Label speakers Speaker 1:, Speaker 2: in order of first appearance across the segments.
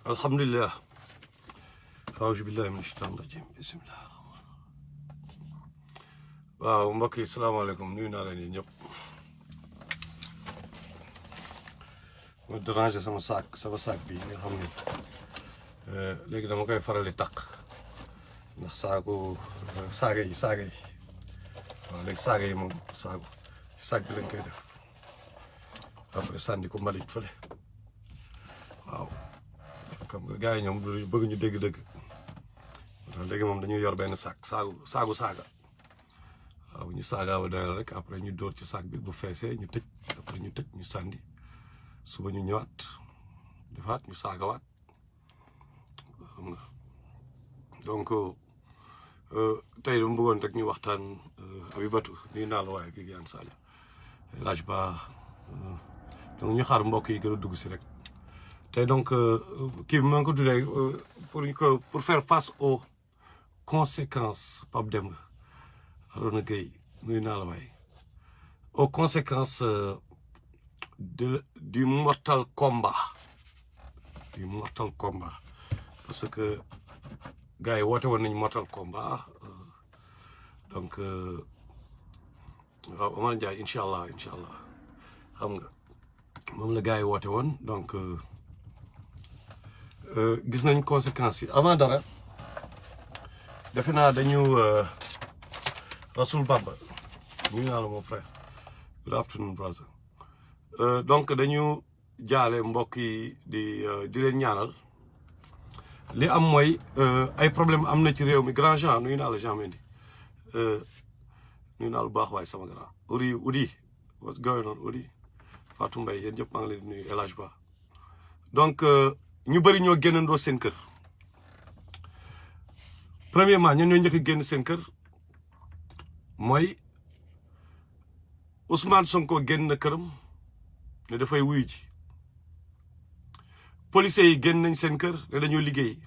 Speaker 1: alhamdulilah aouzu billahi min shaytaan rajim bismillah waaw mbokk yi salaamaaleykum nuyu naa leen ñëpp ma déranger sama saak bi nga xam ne léegi dama koy faral di takk ndax saaga yi waaw léegi saaga yi moom saak bi lañ koy def après sànni ko mbalit fële waaw comme que gars yi ñoom du bëgg ñu dégg-dëgg léegi moom dañuy yor benn saagu saaga waaw bu ñu saagaa ba doyal rek après ñu dóor ci saak bi bu feesee ñu tëj après ñu tëj ñu sànni suba ñu ñëwaat defaat ñu saagawaat xam nga donc tey dama bëggoon rek ñu waxtaan Habibatou nuyu naa la waaye Viviane Sadio laaj ba donc ñu xaar mbokk yi gën a dugg si rek tey donc kii bi maa ngi ko tuddee pour faire face aux conséquences Pape Demba Arona Gueye nuyu naa la waaye aux conséquences du mortal combat parce que gars yi woote woon nañ mortal combat donc waaw Omar Ndiaye incha allah xam nga moom la gars yi woote woon donc gis nañ conséquences yi avant dara defe naa dañu Rasoul Baba nuyu naa la mon frère good afternoon brother donc dañu jaale mbokk yi di leen ñaanal li am mooy ay problème am na ci réew mi grand Jean nuyu naa la Jean Mendy nuyu naa lu baax waaye sama grand Udi what's going on Udi Fatou Mbaye yéen ñëpp maa ngi leen di nuyu El Hadj Ba donc ñu bëri ñoo génnandoo seen kër premièrement ñun ñoo njëkk a génn seen kër mooy Ousmane Sonko génn na këram ne dafay wuyu ji policiers yi génn nañ seen kër ne dañoo liggéey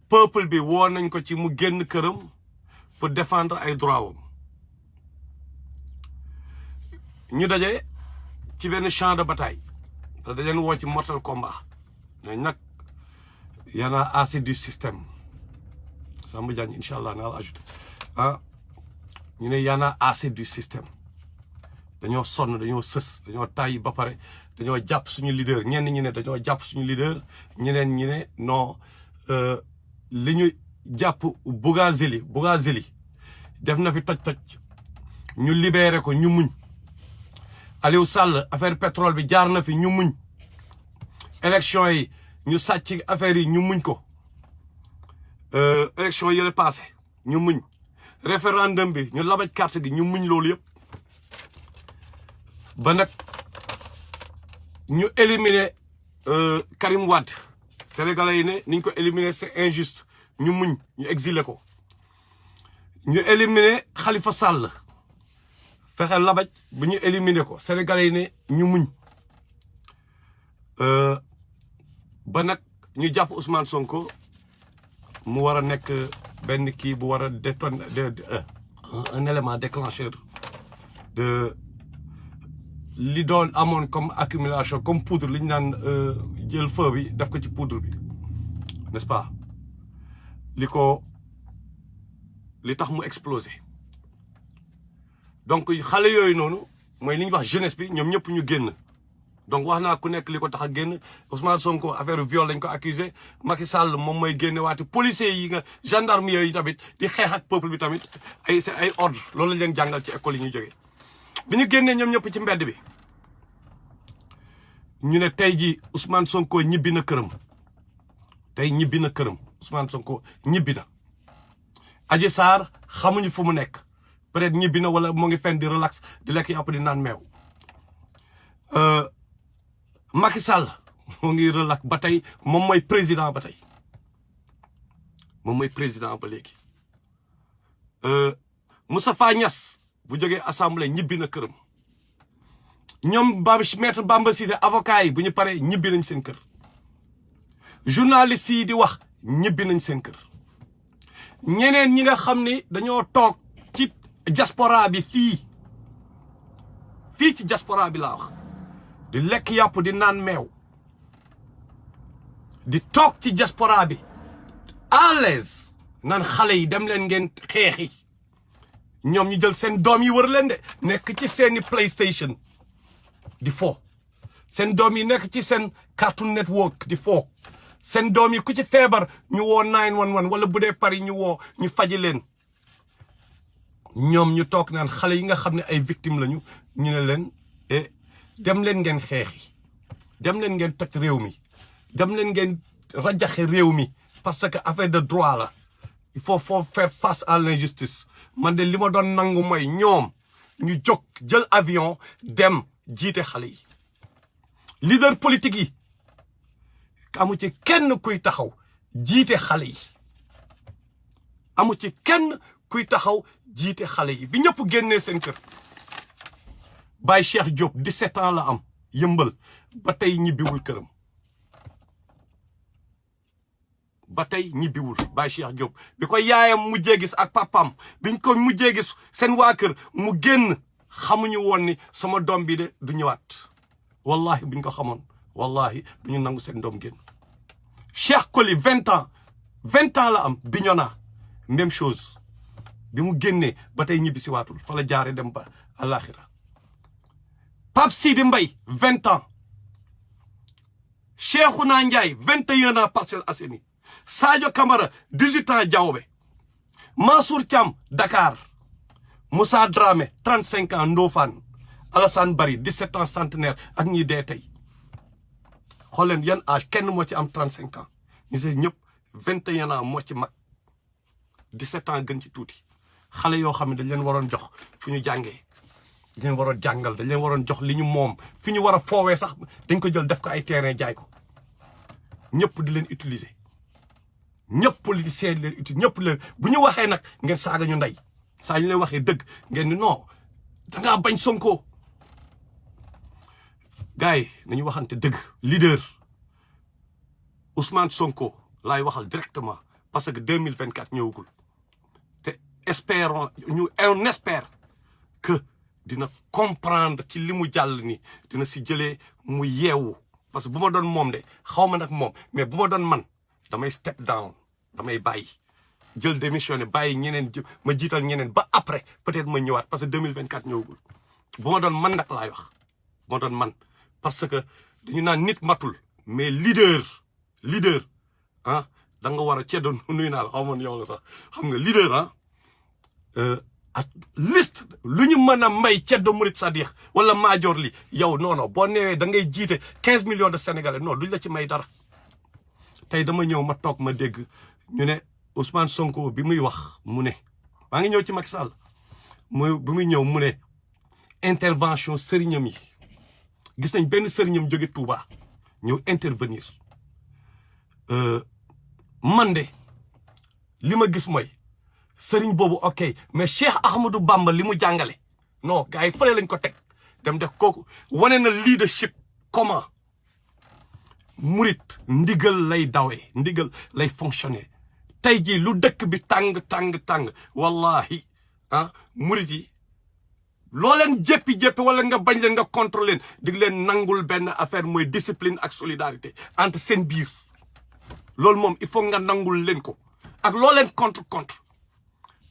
Speaker 1: peuple bi woo nañ ko ci mu génn këram pour défendre ay droits wam ñu daje ci benn champ de bataille te dañ leen woo ci mortal combat ne nag y en a assez du système Samba Diagne incha allah naa la ajouté ñu ne y en a assez du système dañoo sonn dañoo sës dañoo tàyyi ba pare dañoo jàpp suñu leader ñenn ñi ne dañoo jàpp suñu leader ñeneen ñi ne non li ñu jàpp Bougazeli def na fi toj ñu libéré ko ñu muñ Aliou Sall affaire pétrole bi jaar na fi ñu muñ élection yi ñu sàcc affaire yi ñu muñ ko élection yi passé ñu muñ référendum bi ñu labaj carte gi ñu muñ loolu yëpp ba nag ñu éliminer Karim Wade sénégalais yi ne niñ ko éliminer c'est injuste ñu muñ ñu exiler ko ñu éliminer Khalifa Sall fexe labaj bu ñu éliminer ko sénégalais yi ne ñu muñ ba nag ñu jàpp Ousmane Sonko mu war a nekk benn kii bu war a détonner un élément déclencheur de li doon amoon comme accumulation comme poudre li ñu naan jël feu bi def ko ci poudre bi n'est-ce pas li tax mu exploser donc xale yooyu noonu mooy li ñuy wax jeunesse bi ñoom ñëpp ñu génn donc wax naa ku nekk li ko tax a génn Ousmane Sonko affaire viol lañ ko accusé Macky Sall moom mooy génne waate policiers yi nga gendarme yooyu tamit di xeex ak peuple bi tamit c'est ay ordre loolu lañ leen jàngal ci école yi ñu jógee bi ñu génnee ñoom ñëpp ci mbedd bi ñu ne tey jii Ousmane Sonko ñibbi na këram Ousmane Sonko ñibbi na Adji Sarr xamuñu fu mu nekk peut-être ñibbi na wala mu ngi fen di relax di lekk yàpp di naan meew Macky Sall moo ngi relax ba tey moom mooy président ba tey moom mooy président ba léegi Moustapha Niasse bu jógee assemblée ñibbi na këram ñoom maître Bamba Cissé avocat yi bu ñu paree ñibbi nañ seen kër journalistes yi di wax ñibbi nañ seen kër ñeneen ñi nga xam ni dañoo toog ci diaspora bi fii ci diaspora bi laa wax di lekk yàpp di naan meew di toog ci diaspora bi à l'aise naan xale yi dem leen ngeen xeexi ñoom ñu jël seen doom yi wër leen de nekk ci seeni PlayStation di fo seen doom yi nekk ci seen Cartoon Network di fo seen doom yi ku ci feebar ñu woo 911 wala bu dee Paris ñu woo ñu faji leen ñoom ñu toog naan xale yi nga xam ne ay victimes lañu ñu ne leen dem leen ngeen xeexi dem leen ngeen toj réew mi dem leen ngeen rajaxe réew mi parce que affaire de droit la il faut faire face à l'injustice man de li ma doon nangu mooy ñoom ñu jóg jël avion dem jiite xale yi leader politique yi amu ci kenn kuy taxaw jiite xale yi amu ci kenn kuy taxaw jiite xale yi bi ñëpp génnee seen kër Baye Cheikh Diop 17 ans la am yëmbal ba tey ñibbiwul këram ba tey ñibbiwul Baye Cheikh Diop bi ko yaayam mujjee gis ak papam biñ ko mujjee gis seen waa kër mu génn xamuñu woon ni sama doom bi de du ñëwaat wallahi buñ ko xamoon wallahi duñu nangu seen doom génn Cheikh Koli 20 ans la am Bignona même chose bi mu génnee ba tey ñibbi si waatul fa la jaare dem ba àlaxira Pape Sidi Mbaye 20 ans Cheikhouna Ndiaye 21 ans Parcelles Assainies Sadio Camara 18 ans Diaobé Mansour Thiam Dakar Moussa Dramé 35 ans Ndofane Alassane Bari 17 ans centenaire ak ñi dee tey xool leen yan âge kenn moo ci am 35 ans ñu se ñëpp 21 ans moo ci mag 17 ans gën ci tuuti xale yoo xam ne dañ leen waroon jox fu ñu jàngee dañ leen waroon jàngal dañ leen waroon jox li ñu moom fi ñu war a foowee sax dañ ko jël def ko ay terrain jaay ko ñëpp di leen utiliser ñëpp politiciens di leen utiliser ñëpp leen bu ñu waxee nag ngeen saaga ñu ndey saa ñu leen waxee dëgg ngeen ni non dangaa bañ Sonko gars yi nañu waxante dëgg leader Ousmane Sonko laay waxal directement parce que 2024 ñëwagul te espérons on espère que dina comprendre ci li mu jàll ni dina si jëlee mu yeewu parce que bu ma doon moom de xaw ma nag moom mais bu ma doon man damay step down damay bàyyi jël démissionné bàyyi ñeneen ma jiital ñeneen ba après peut-être ma ñëwaat parce que 2024 ñëwagul bu ma doon man nag laay wax bu ma doon man parce que dañu naan nit matul mais leader ah da nga war a ceddo nuyu naa la xaw ma yow la sax xam nga leader ah ak liste lu ñu mën a may ceddo murit Sadiq wala maajoor li yow non boo neewee da ngay jiite 15 millions de sénégalais non duñ la ci may dara tey dama ñëw ma toog ma dégg ñu ne Ousmane Sonko bi muy wax mu ne maa ngi ñëw ci Macky Sall bi muy ñëw mu ne intervention sëriñam yi gis nañ benn sëriñam jóge Touba ñëw intervenir man de li ma gis mooy sëriñ boobu ok mais Cheikh Ahmadou Bamba li mu jàngale non gars yi fële lañ ko teg dem def kooku wane na leadership comment murit ndigal lay dawee ndigal lay fonctionner tey jii lu dëkk bi tàng wallahi ah murit yi loo leen jéppi wala nga bañ leen nga contrôler leen dig leen nangul benn affaire mooy discipline ak solidarité entre seen biir loolu moom il faut nga nangul leen ko ak loo leen contre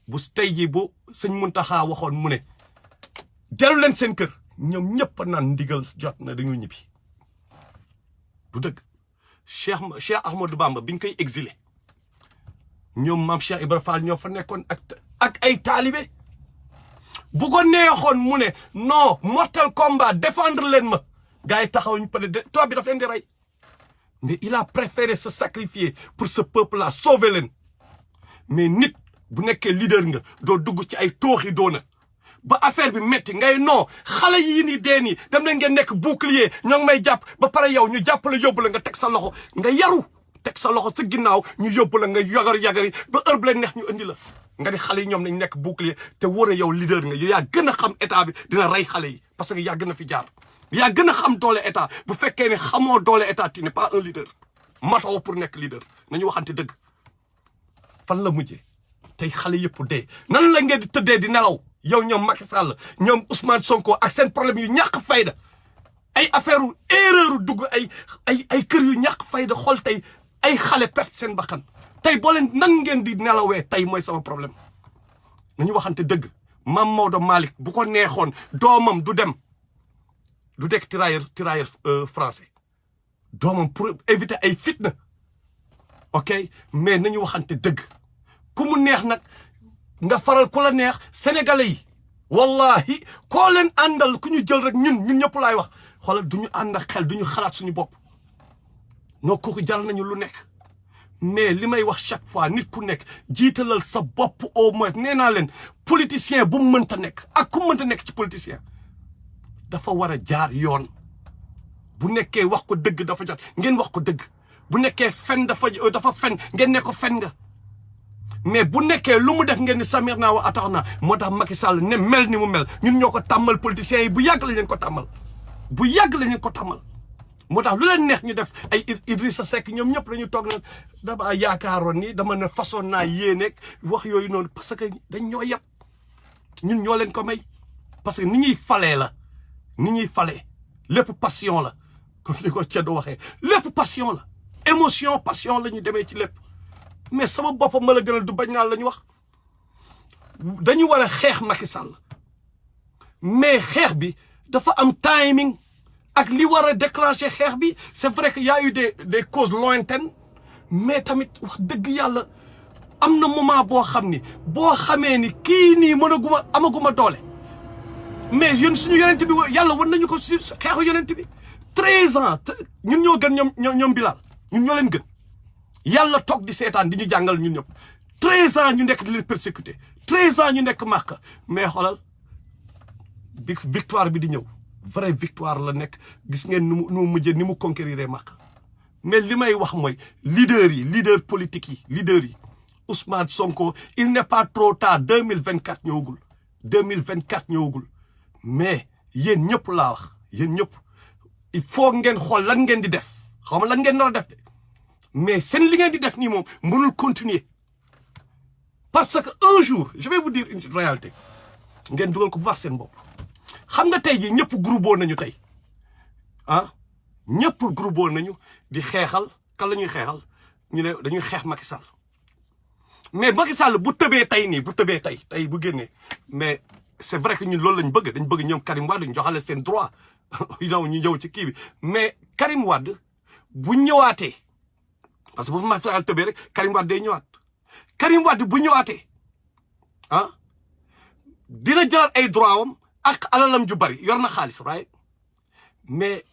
Speaker 1: bu tey jii bu sëñ Muntaxa waxoon mu ne dellu leen seen kër ñoom ñëpp naan ndigal jot na dañu ñibbi du dëgg Cheikh Ahmadou Bamba biñ koy exilé ñoom maam Cheikh Ibra Fall ñoo fa nekkoon ak ay taalibe bu ko neexoon mu ne non mortel combat défendre leen ma gars yi taxaw ñu peut-être tubaab bi daf leen di rey mais il a préféré se sacrifier pour ce peuple là sauver leen mais nit bu nekkee leader nga doo dugg ci ay tooxi doona ba affaire bi metti ngay non xale yii nii dee nii dem leen ngeen nekk bouclier ñoo ngi may jàpp ba pare yow ñu jàpp la yóbbu la nga teg sa loxo nga yaru teg sa loxo sa ginnaaw ñu yóbbu la nga yagari ba heure bu leen neex ñu indi la nga di xale yi ñoom nañ nekk bouclier te wóor na yow leader nga yow yaa gën a xam état bi dina rey xale yi parce que yaa gën a fi jaar yaa gën a xam doole état bu fekkee ne xamoo doole état tu n'es pas un leader matoo pour nekk leader nañu waxante dëgg fan la mujjee tey xale yëpp dee nan la ngeen di tëddee di nelaw yow ñoom Macky Sall ñoom Ousmane Sonko ak seen problème yu ñàkk fayda ay affaire erreur dugg ay kër yu ñàkk fayda xool tey ay xale perte seen bakkan tey boo leen nan ngeen di nelawee tey mooy sama problème nañu waxante dëgg Mame Maodo Malick bu ko neexoon doomam du dem du dekk tirailleur français doomam pour éviter ay fitna ok mais nañu waxante dëgg ku mu neex nag nga faral ku la neex sénégalais yi wallahi koo leen àndal ku ñu jël rek ñun ñëpp laay wax xoolal du ñu ànd ak xel du ñu xalaat suñu bopp noo kooku jaral nañu lu nekk mais li may wax chaque fois nit ku nekk jiitalal sa bopp au moins nee naa leen politicien bu mu mënta nekk ak ku mënta nekk ci politicien dafa war a jaar yoon bu nekkee wax ko dëgg dafa jot ngeen wax ko dëgg bu nekkee fen dafa fen ngeen ne ko fen nga mais bu nekkee lu mu def ngeen ni samir naa wa atax naa moo tax Macky Sall ne mel ni mu mel ñun ñoo ko tàmmal politiciens yi bu yàgg la leen ko tàmmal bu yàgg la leen ko tàmmal moo tax lu leen neex ñu def ay Idrissa Seck ñoom ñëpp dañu toog na dama yaakaaroon ni dama ne façon naa yéeneeg wax yooyu noonu parce que dañ ñoo yàpp ñun ñoo leen ko may parce que ni ñuy falee la ni ñuy falee lépp passion la comme ni ko Ceddo waxee lépp passion la émotion passion la ñu demee ci lépp mais sama boppam ma la gënal du bañ naa la ñu wax dañu war a xeex Macky Sall mais xeex bi dafa am timing ak li war a déclencher xeex bi c'est vrai que y a eu des causes lointaines mais tamit wax dëgg yàlla am na moment boo xam ni boo xamee ni kii nii amaguma doole mais yéen suñu yonent bi yàlla wan nañu ko si xeexu yonent bi 13 ans ñun ñoo gën ñoom Bilal ñun ñoo leen gën yàlla toog di seetaan di ñu jàngal ñun ñëpp 13 ans ñu nekk di leen persécuter 13 ans ñu nekk màkk mais xoolal bi victoire bi di ñëw vraie victoire la nekk gis ngeen nu mu mujjee ni mu conquérir màkk mais li may wax mooy leader politique yi leader yi Ousmane Sonko il n'est pas trop tard 2024 ñëwagul 2024 ñëwagul mais yéen ñëpp laa wax yéen ñëpp il faut ngeen xool lan ngeen di def xaw ma lan ngeen nar a def de mais seen li ngeen di def nii moom mënul continuer parce que un jour je vais vous dire une réalité ngeen dugal ko bu baax seen bopp xam nga tey jii ñëpp groupé nañu tey ah ñëpp groupé nañu di xeexal kan la ñuy xeexal ñu ne dañuy xeex Macky Sall mais Macky Sall bu tëbee tey nii bu tëbee tey bu génnee mais c'est vrai que ñun loolu lañ bëgg dañ bëgg ñoom Karim Wade ñu joxale seen droit ñu ñëw ci kii bi mais Karim Wade bu ñëwaatee parce que bu Macky Sall tëbee rek Karim Wade day ñëwaat Karim Wade bu ñëwaatee ah dina jëlaat ay droit am ak alalam ju bari yor na xaalis right mais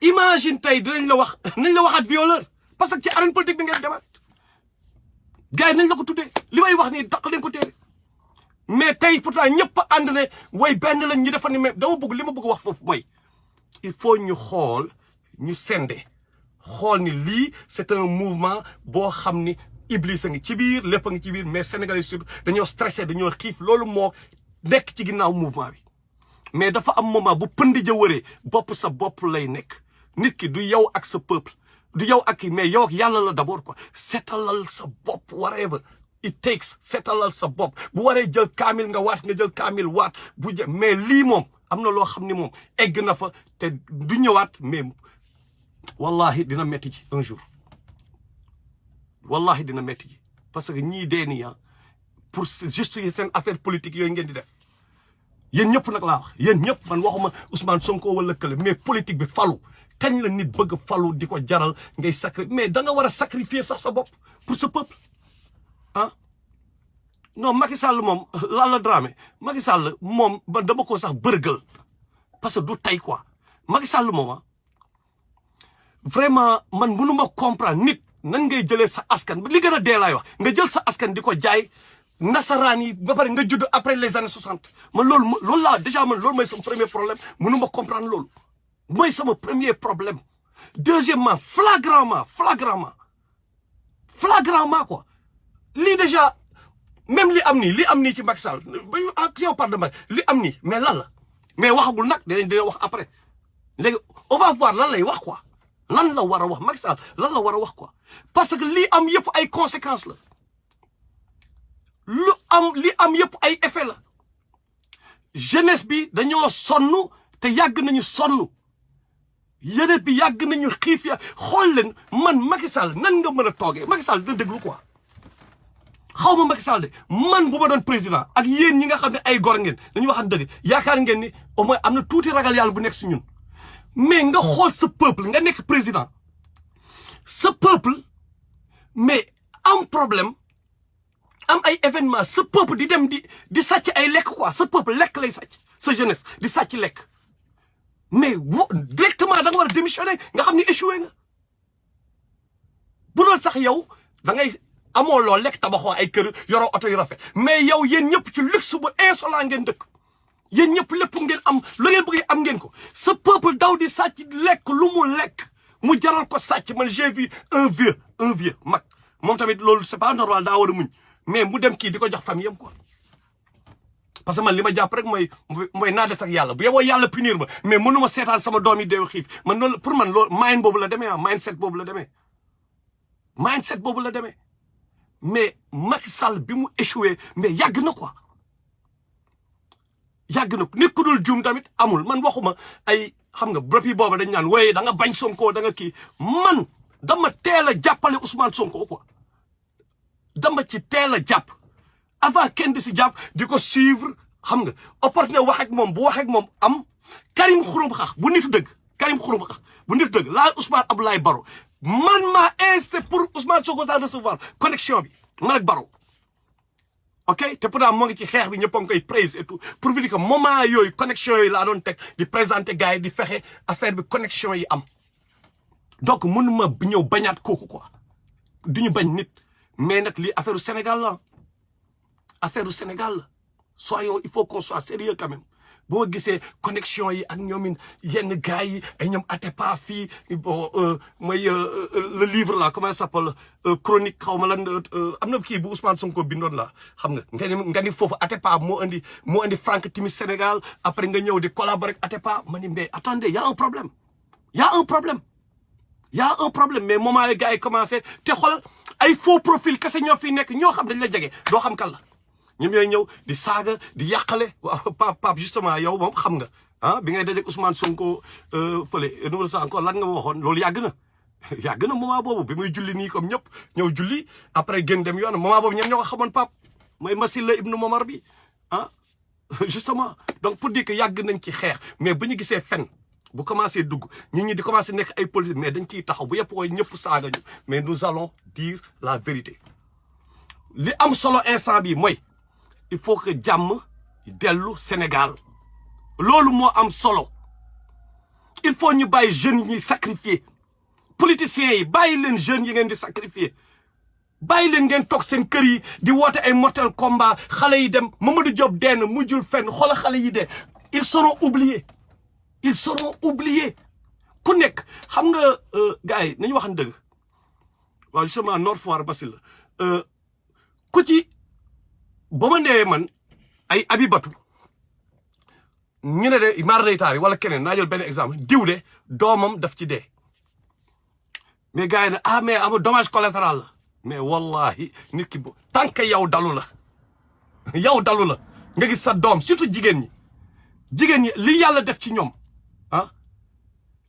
Speaker 1: imagine tey dinañ la wax nañ la waxaat violeur parce que ci arène politique bi ngeen demaat gars yi nañ la ko tuddee li may wax nii daq leen ko téere mais tey pourtant ñëpp ànd ne way benn lañ ñu defa ni mais dama bëgg li ma bëgg wax foofu mooy il faut ñu xool ñu sende xool ni lii c'est un mouvement boo xam ni Iblis a ngi ci biir lépp a ngi ci biir mais Sénégalais surtout dañoo stressé dañoo xiif loolu moo nekk ci ginnaaw mouvement bi mais dafa am moment bu pënd ja wëree bopp sa bopp lay nekk nit ki du yow ak sa peuple du yow ak kii mais yow ak yàlla la d'abord quoi setalal sa bopp whatever it takes setalal sa bopp bu waree jël kaamil nga waat nga jël kaamil waat bu jë mais lii moom am na loo xam ni moom egg na fa te du ñëwaat mais wallahi dina metti ji un jour wallahi dina metti ji parce que ñii dee nii pour juste seen affaire politique yooyu ngeen di def yéen ñëpp nag laa wax yéen ñëpp man waxuma Ousmane Sonko wala kële mais politique bi falu kañ la nit bëgg falu di ko jaral ngay sacrifier mais da nga war a sacrifier sax sa bopp pour ce peuple ah non Macky Sall moom Lalla Dramé Macky Sall moom man dama ko sax bërgël parce que du tey quoi Macky Sall moom vraiment man mënuma comprendre nit nan ngay jëlee sa askan li gën a dee laay wax nga jël sa askan di ko jaay nasaraan yi ba pare nga judd après les années 60 man loolu laa déjà man loolu mooy sama premier problème mënuma comprendre loolu mooy sama premier problème deuxièmement flagramment quoi lii déjà même li am nii ci Macky Sall ak yow part de Macky li am nii mais lan la mais waxagul nag dina wax après léegi on va voir lan lay wax quoi lan la war a wax Macky Sall lan la war a wax quoi parce que lii am yëpp ay conséquences la li am yëpp ay effet la jeunesse bi dañoo sonn te yàgg nañu sonn yéen bi yàgg nañu xiif ya xool leen man Macky Sall nan nga mën a toogee Macky Sall dina déglu quoi xaw ma Macky Sall de man bu ma doon président ak yéen ñi nga xam ne ay gor ngeen dañuy waxan dëgg yaakaar ngeen ni au moins am na tuuti ragal yàlla bu nekk si ñun mais nga xool sa peuple nga nekk président sa peuple mais am problème am ay événement sa peuple di dem di sàcc ay lekk quoi sa peuple lekk lay sàcc sa jeunesse di sàcc lekk mais directement da nga war a démissionner nga xam ni échoué nga bu doon sax yow da ngay amoo loo lekk tabaxoo ay kër yoroo oto yu rafet mais yow yéen ñëpp ci luxe bu insolent ngeen dëkk yéen ñëpp lépp ngeen am lu ngeen bëgg am ngeen ko sa peuple daw di sàcc lekk lu mu lekk mu jaral ko sàcc man j'ai vu un vieux mag moom tamit loolu c'est pas normal daa war a muñ mais mu dem kii di ko jox famille am quoi parce que man li ma jàpp rek mooy naa des ak yàlla bu yeboo yàlla punir ma mais mënuma seetaan sama doom yi deew xiif man loolu pour man loolu mind boobu la demee mindset boobu la demee mais Macky Sall bi mu échoué mais yàgg na quoi yàgg na nit ku dul juum tamit amul man waxuma ay xam nga bërëb yi booba dañ naan wooye da nga bañ Sonko da nga kii man dama teel a jàppale Ousmane Sonko quoi dama ci teel a jàpp avant kenn di si jàpp di ko suivre xam nga opportunité wax ak moom bu wax ak moom am Karim Xurum Xax bu nitu dëgg laal Ousmane Abdoulaye Baro man maa insisté pour Ousmane Sonko sa recevoir connexion bi man ak Baro ok te pourtant moo ngi ci xeex bi ñëpp a ngi koy praise et tout pour vous dire que moment yooyu connexion yi laa doon teg di présenter gars yi di fexe affaire bi connexion yi am donc mënuma ñëw bañaat kooku quoi duñu bañ nit mais nag lii affaire u Sénégal la soyons il faut qu'on soit sérieux quand même boo gisee connexion yi ak ñoomin yenn gars yi ay ñoom Atepa fii bon mooy le livre là comment ça s'appelle chronique xaw ma lan am na kii bu Ousmane Sonko bindoon la xam nga ni foofu Atepa moo indi Franck Timis Sénégal après nga ñëw di collaborer ak Atepa ma ni mais attendez y a un problème mais moment yi gars yi commencé te xoolal ay faux profil kese ñoo fi nekk ñoo xam dañ la jege doo xam kan la ñoom ñooy ñëw di saaga di yàqale waaw Pape justement yow moom xam nga bi ngay dajeeg Ousmane Sonko fële numéro sa encore lan nga ma waxoon loolu yàgg na moment boobu bi muy julli nii comme ñëpp ñëw julli après gën dem yoon moment boobu ñoom ñoo ko xamoon Pape mooy Masila ibnu Momar bi justement donc pour dire que yàgg nañ ci xeex mais bu ñu gisee fen bu commencé dugg nit ñi di commencé nekk ay politique mais dañ ciy taxaw bu yëpp wooy ñëpp saaga ñu mais nous allons dire la vérité li am solo instant bi mooy il faut que jàmm dellu Sénégal loolu moo am solo il faut ñu bàyyi jeunes yi ñuy sacrifier politiciens yi bàyyi leen jeunes yi ngeen di sacrifier bàyyi leen ngeen toog seen kër yi di woote ay mortel combat xale yi dem Mamadou Diop dee na mujjul fenn xoola xale yi dee ils seront oubliés ku nekk xam nga gars yi nañu waxan dëgg waaw justement Nord Foire Basile ku ci ba ma nee man ay Abibatu ñu ne de maar day taari wala keneen naa jël benn exemple diw de doomam daf ci dee mais gars yi ne mais ama dommage collatéral la mais wallahi nit ki tant que yow dalu la nga gis sa doom surtout jigéen ñi li yàlla def ci ñoom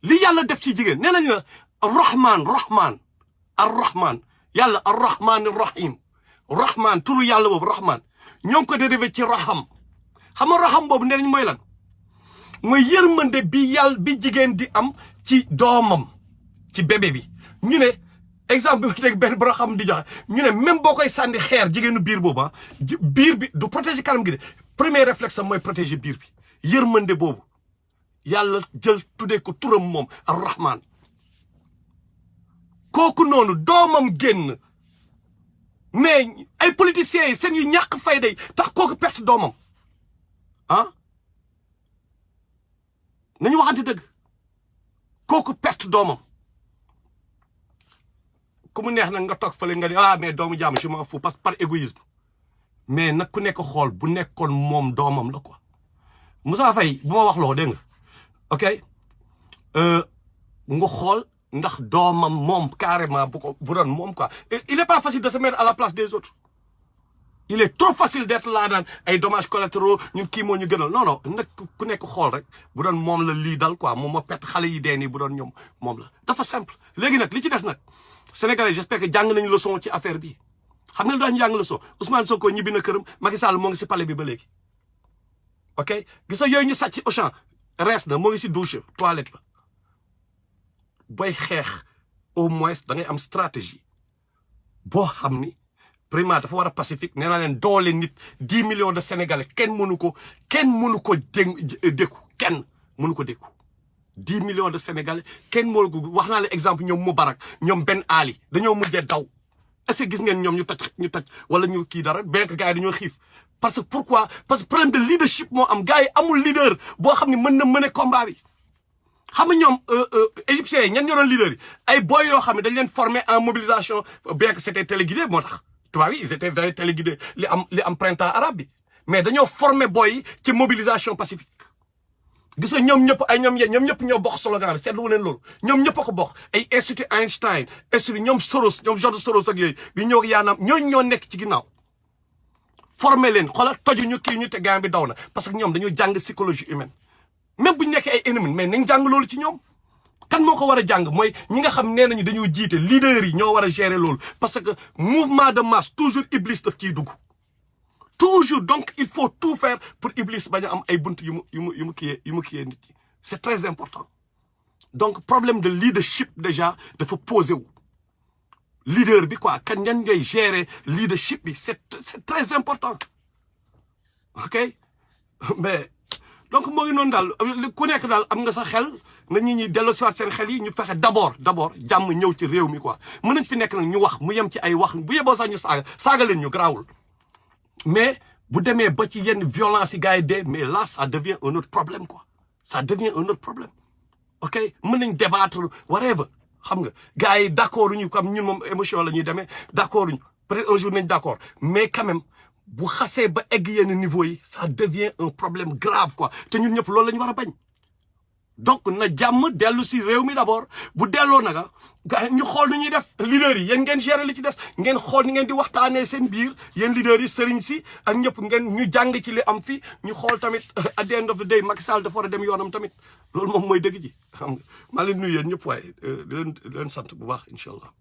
Speaker 1: li yàlla def ci jigéen nee nañu rahman ar-rahman yàlla ar-rahman ar-rahim rahman turu yàlla boobu rahman ñoo ngi ko dérivé ci raham xam nga raham boobu nee nañ mooy lan mooy yërmande bi jigéen di am ci doomam ci bébé bi ñu ne exemple bi ma teg benn boo xam di joxe ñu ne même boo koy sànni xeer jigéenu biir boobu biir bi du protéger kanam gi de premier réflexe am mooy protéger biir bi yërmande boobu yàlla jël tuddee ko turam moom ar-rahman kooku noonu doomam génn mais ay politiciens yi seen yu ñàkk fayda yi tax kooku perte doomam nañu waxante dëgg kooku perte doomam ku mu neex nag nga toog fële nga ni mais doomu jaam je m'en fous parce que par égoïsme mais nag ku nekk xool bu nekkoon moom doomam la quoi Moussa Faye bu ma wax loo dégg nga ok nga xool ndax doomam moom carrément bu doon moom quoi il est pas facile de se mettre à la place des autres il est trop facile d'être là naan ay dommages collatéraux ñun kii moo ñu gënal non non nag ku nekk xool rek bu doon moom la lii dal quoi moom moo pet xale yi dee nii bu doon ñoom moom la dafa simple. léegi nag li ci des nag Sénégalais j'espère que jàng nañu leçon ci affaire bi xam nga lu tax ñu jàng leçon Ousmane Sonko ñibbi na këram Macky Sall moo ngi si palais bi ba léegi ok gis nga yooyu ñu sàcc Auchan rees na moo ngi si douche toilette ba booy xeex au moins da ngay am stratégie boo xam ni vraiment dafa war a pacifique nee naa leen doole nit 10 millions de Sénégalais kenn mënu ko dékku kenn mënu ko dékku 10 millions de Sénégalais kenn mënu ko wax naa la exemple ñoom Moubarak ñoom Ben Ali dañoo mujjee daw est-ce que gis ngeen ñoom ñu toj wala ñu kii dara bien que gars yi dañoo xiif parce que pourquoi parce que problème de leadership moo am gars yi amul leader boo xam ne mën na mëne combat bi xam nga ñoom égyptiens yi ñan ñoo doon leader yi ay boy yoo xam ne dañ leen formé en mobilisation bien que c'était téléguidé moo tax tubaab yi ils étaient very téléguidé li am printemps arabe bi mais dañoo formé boy yi ci mobilisation pacifique gis nga ñoom ñëpp ñoo bokk slogan bi seetlu wu leen loolu ñoom ñëpp a ko bokk ay institut Einstein institut ñoom Soros ñoom George Soros ak yooyu bi ñëw ak yaanaam ñooñu ñoo nekk ci ginnaaw formé leen xoolal toju ñu kii ñu te gaan bi daw na parce que ñoom dañoo jàng psychologie humaine même bu ñu nekkee ay ennemis mais nañ jàng loolu ci ñoom kan moo ko war a jàng mooy ñi nga xam nee nañu dañoo jiite leaders yi ñoo war a gérer loolu parce que mouvement de masse toujours Iblis daf ciy dugg toujours donc il faut tout faire pour Iblis bañ a am ay bunt yu mu kiyee nit ñi c'est très important donc problème de leadership déjà dafa posé wu leader bi quoi kan ñan ngay gérer leadership bi c'est très important ok mais donc moo ngi noonu daal ku nekk daal am nga sa xel na nit ñi dellu siwaat seen xel yi ñu fexe d'abord jàmm ñëw ci réew mi quoi mën nañ fi nekk nag ñu wax mu yem ci ay wax bu yeboo sax ñu saaga leen ñu garaawul mais bu demee ba ci yenn violence yi gars yi dee mais là ça devient un autre problème quoi ça devient un autre problème ok mën nañ débattre whatever xam nga gars yi d'accord ñu comme ñun moom émotion la ñuy demee d'accord ñu peut-être un jour nañ d'accord mais quand même bu xasee ba egg yenn niveau yi ça devient un problème grave quoi te ñun ñëpp loolu la ñu war a bañ donc na jàmm dellu si réew mi d'abord bu delloo naga gars ñu xool nu ñuy def leaders yi yéen ngeen gérer li ci des ngeen xool ni ngeen di waxtaanee seen biir yéen leaders yi sëriñ si ak ñëpp ngeen ñu jàng ci li am fii ñu xool tamit at the end of the day Macky Sall dafa war a dem yoonam tamit loolu moom mooy dëgg ji xam nga maa leen nuyu yéen ñëpp waaye di leen sant bu baax incha allah